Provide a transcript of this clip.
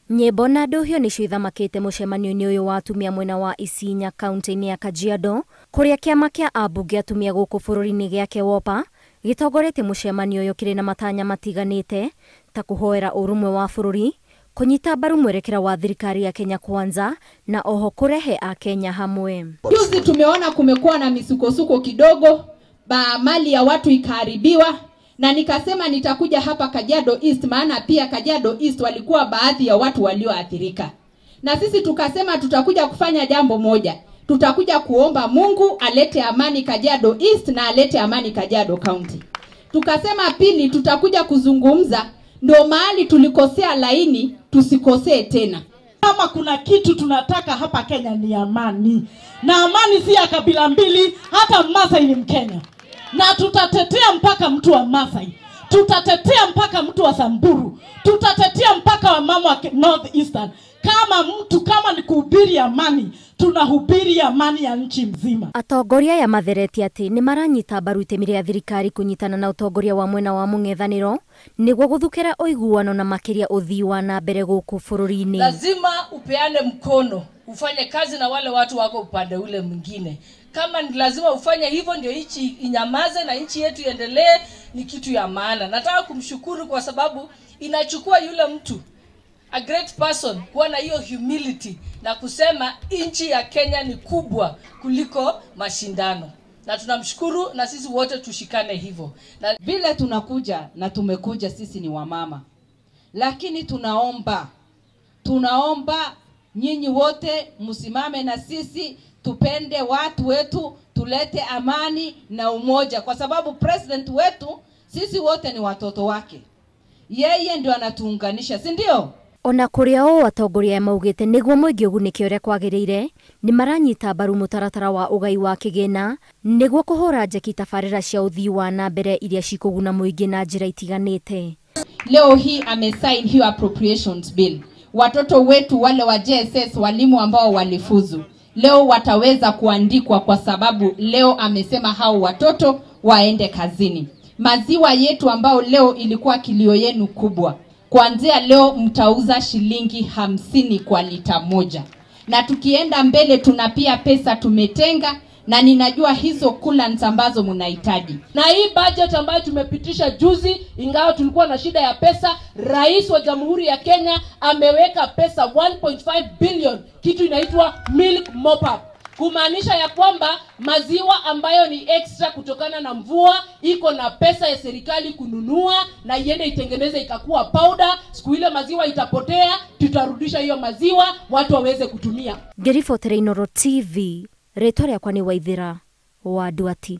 Nyĩmbo na ndũhio nĩcio ithamakĩte mũcemanio-inĩ ũyũ wa atumia mwena wa Isinya kaunti-inĩ ya Kajiado, kũrĩa kĩama kĩa ambunge atumia gũkũ bũrũri-inĩ gĩa KEWOPA gĩtongoretie mũcemanio ũyũ kĩrĩ na matanya matiganĩte ta kũhoera ũrũmwe wa bũrũri, kũnyita mbaru mwerekera wa thirikari ya Kenya Kwanza na oho kũrehe Akenya hamwe. Juzi tumeona kumekuwa na misukosuko kidogo, mali ya watu ikaharibiwa, na nikasema nitakuja hapa Kajiado East, maana pia Kajiado East walikuwa baadhi ya watu walioathirika. Na sisi tukasema tutakuja kufanya jambo moja. Tutakuja kuomba Mungu alete amani Kajiado East na alete amani Kajiado County. Tukasema pili, tutakuja kuzungumza ndio mahali tulikosea laini tusikosee tena. Kama kuna kitu tunataka hapa Kenya ni amani. Na amani si ya kabila mbili, hata Masai ni Mkenya. Na tutatetea mpaka mtu wa Masai, tutatetea mpaka mtu wa Samburu, tutatetea mpaka wa mama wa North Eastern. Kama mtu kama ni kuhubiri amani, tunahubiri amani ya nchi mzima. Atongoria ya matheretie ati ni maranyita mbaru itemi rĩa thirikari kunyitana na utongoria wa mwena wa mũng'ethanĩro nĩguo gũthukĩra ũiguano na makĩria ũthii wa na mbere gũkũ bũrũri-inĩ. Lazima upeane mkono, ufanye kazi na wale watu wako upande ule mwingine. Kama ni lazima ufanye hivyo ndio nchi inyamaze na nchi yetu iendelee, ni kitu ya maana. Nataka kumshukuru kwa sababu inachukua yule mtu, a great person, kuwa na hiyo humility na kusema nchi ya Kenya ni kubwa kuliko mashindano. Na tunamshukuru, na sisi wote tushikane hivyo. Na vile tunakuja na tumekuja sisi ni wamama, lakini tunaomba nyinyi wote msimame na sisi, tupende watu wetu, tulete amani na umoja, kwa sababu president wetu sisi wote ni watoto wake. Yeye ndio anatuunganisha, si ndio? Ona kũrĩa ũũ atongoria maugĩte nĩguo mũingĩ ũgunĩke ũrĩa kwagĩrĩire, nĩ maranyita mbaru mũtaratara wa ũgai wa kĩgĩna nĩguo kũhũra njeki tabarĩra cia ũthii wa na mbere iria cikũguna mũingĩ na njĩra itiganĩte. Leo hii amesign hiyo appropriations bill. Watoto wetu wale wa JSS, walimu ambao walifuzu, leo wataweza kuandikwa kwa sababu leo amesema hao watoto waende kazini. Maziwa yetu ambao leo ilikuwa kilio yenu kubwa, kuanzia leo mtauza shilingi 50 kwa lita moja. Na tukienda mbele tuna pia pesa tumetenga, na ninajua hizo coolants ambazo mnahitaji. Na hii budget ambayo tumepitisha juzi, ingawa tulikuwa na shida ya pesa, Rais wa Jamhuri ya Kenya ameweka pesa 1.5 billion, kitu inaitwa milk mop up. Kumaanisha ya kwamba maziwa ambayo ni extra kutokana na mvua iko na pesa ya serikali kununua na iende itengeneze ikakuwa powder. Siku ile maziwa itapotea, tutarudisha hiyo maziwa watu waweze kutumia. Ngĩribotera Inooro TV, rĩtwa rĩakwa nĩ Waithĩra wa Nduati.